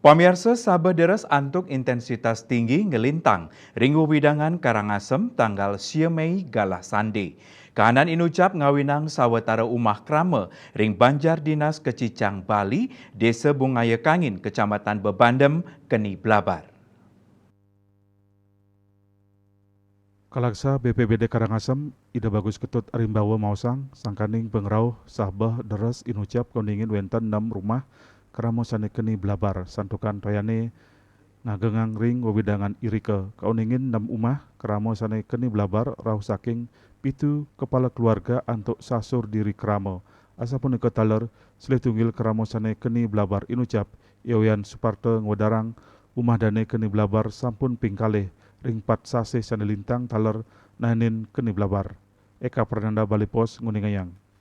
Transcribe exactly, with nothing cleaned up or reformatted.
Pamiarsa, sabeh deres antuk intensitas tinggi ngelintang ring wewidangan Karangasem tanggal sia Mei galah sande. Kahanan inucap ngawinang sawatara umah krama ring Banjar Dinas Kecicang, Bali, Desa Bungaya Kangin, Kecamatan Bebandem, keni blabar. Kalaksa B P B D Karangasem, Ida Bagus Ketut Arimbawa maosang, sangkaning pangrauh sabeh deres inucap kauningin wenten nem rumah krama sane keni blabar, santukan toyane ngagengang ring wewidangan irika. Kauningin nem umah krama sane keni blabar rauh saking pitu kepala keluarga antuk sasur diri krama. Asapunika taler, silih tunggil krama sane keni blabar inucap, Yoyan Suparta ngwedarang umah dane keni blabar sampun ping kalih ring pat sasih sane lintang taler naenin keni blabar. Eka Prananda, Bali Post, nguningayang.